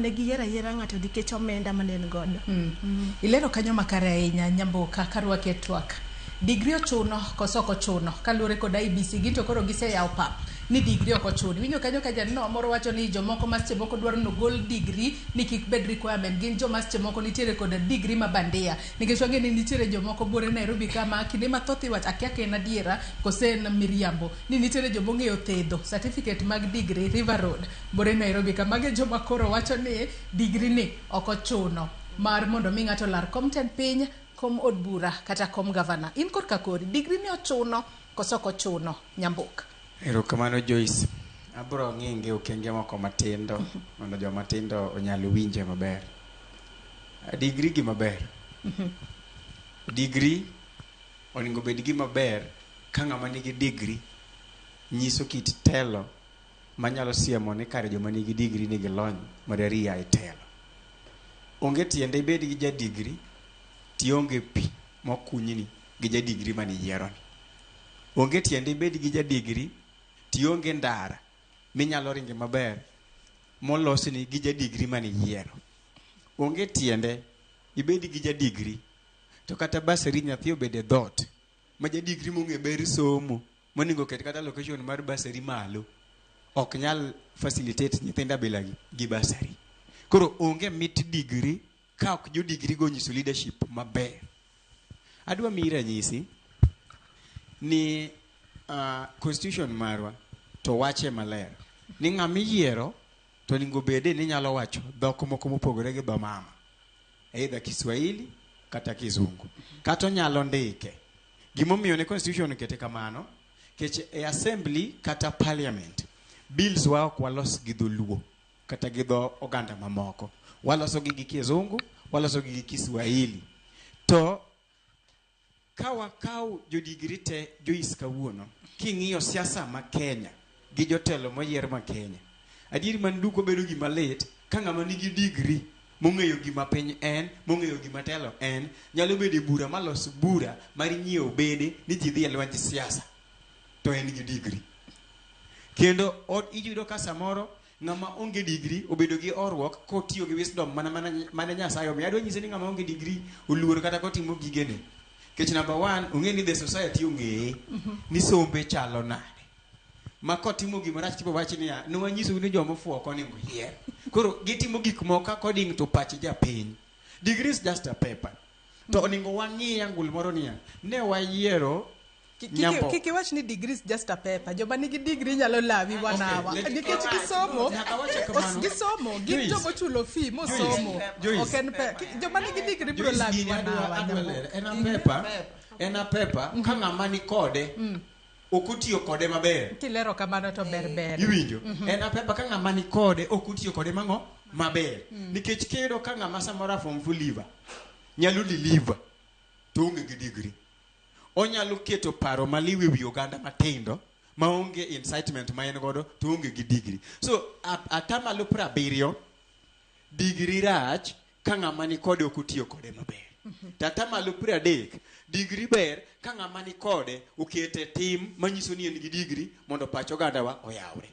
Ne giyiero ayiera ng'ato nikech omenda mane en godo. Ilero kanyo makare ahinya Nyamboka karwaki e twak. Degree ochuno koso ok ochuno? Kaluwore kod IEBC gin to koro giseyawo pap ni degree ok ochuno. Iwinjo kanyo ka janeno moro wacho ni jomoko ma seche moko dwaro ni ogol degree ni kik bed requirement gin joma seche moko nitiere koda degree ma bandia. Nikech wang'eyo ni nitiere jomoko buore Nairobi ka ma kinde mathoth iwacho akia ka en adiera kose en miriambo ni nitiere joma ong'eyo thedho certificate mag degree River Road Bore Nairobi ka magi e joma koro wacho ni degree ni ok ochuno mar mondo mi ng'ato olar kom tend piny, kom od bura kata kom gavana. In korka kori, degree ni ochuno koso ok ochuno Nyamboka? Erokamano Joyce. Abro ng'inge okenge moko matindo mondo joma tindo onyal winje maber. Degree gima ber. Degree onego bed gima ber ka ng'ama nigi degree nyiso kit telo manyalo siemo ni kare joma nigi digri nigi lony mar ariya e telo. Onge tiende ibed gi ja digri tionge pi mokunyni gi ja digri mane iyieroni. Onge tiende ibed gi ja digri tionge ndara minyalo ringe maber molosni gi ja digri mane iyiero. Onge tiende ibed gi ja digri to kata basari nyathi obed e dhoot ma ja digri mong'e ber somo monego oket kata location mar bursary malo ok nyal facilitate nyithindo abilagi gi bursary. Koro onge mit degree ka ok jo degree go onyiso leadership maber. Adwa miyi ranyisi ni constitution marwa to wache maler ni ng'ama iyiero to onego bede ni nyalo wacho dhok moko mopogore gi dho mama, either Kiswahili kata Kizungu, kata onyalo ndike. Gimomiyo ne constitution okete kamano, kech e assembly kata parliament, bills wa ok walos gi dholuo kata gi dho oganda mamoko. Waloso gi gi Kizungu, waloso gi gi Kiswahili. To ka wakaw jodigri te Joyce kawuono, king'iyo siasa ma Kenya gi jotelo moyier ma Kenya, adieri man duko bedo gima lit ka ng'ama nigi digri mong'eyo gima piny en, mong'eyo gima telo en, nyalo bedo e bura malos bura mar nyiewo bede ni ji dhi e lwenj siasa to en gi digri. Kendo iyudo ka samoro ng'ama onge digri obedo gi horuok kotiyo gi wisdom mana mana mane Nyasaye omiyo. Adwa nyise ni ng'ama onge digri oluor kata kotimo gigene. Nikech number one, ong'e ni the society ong'eye ni sombe chalo nade. Ma kotimo gima rach tipo wach niya, ne wanyisou ni joma ofuwo ok onego yier. Koro gitimo gik moko according to pach japiny. Degree is just a paper. To onego wang'i angul moro niya, ne wayiero Nyambo. Kik iwach ni degree is just a paper. Joma nigi degree nyalo lawi one hour. Nikech gisomo, Nyaka awache kamano. gisomo, gin Joyce. joma ochulo fee mosomo. Joyce. Ok en pe. Joma nigi degree biro Joyce, lawi gini one adwa hour. adwa Nyambo. lero. En a paper, en a paper ka ng'ama ni kode ok otiyo kode maber. Kilero kamano to ber ber. Iwinjo? En a paper ka ng'ama ni kode ok otiyo kode mang'o? Maber. Nikech kiyudo ka ng'ama samoro a form four leaver nyalo deliver to onge gi degree. Onyalo keto paro maliw e wi oganda matindo maonge incitement ma en godo to onge gi degree. So atamalo 70 degree rach ka ng'ama ni kode ok otiyo kode maber. To atamalo 30 degree ber ka ng'ama ni kode okete tim manyiso ni en gi degree mondo pach ogandawa oyawre.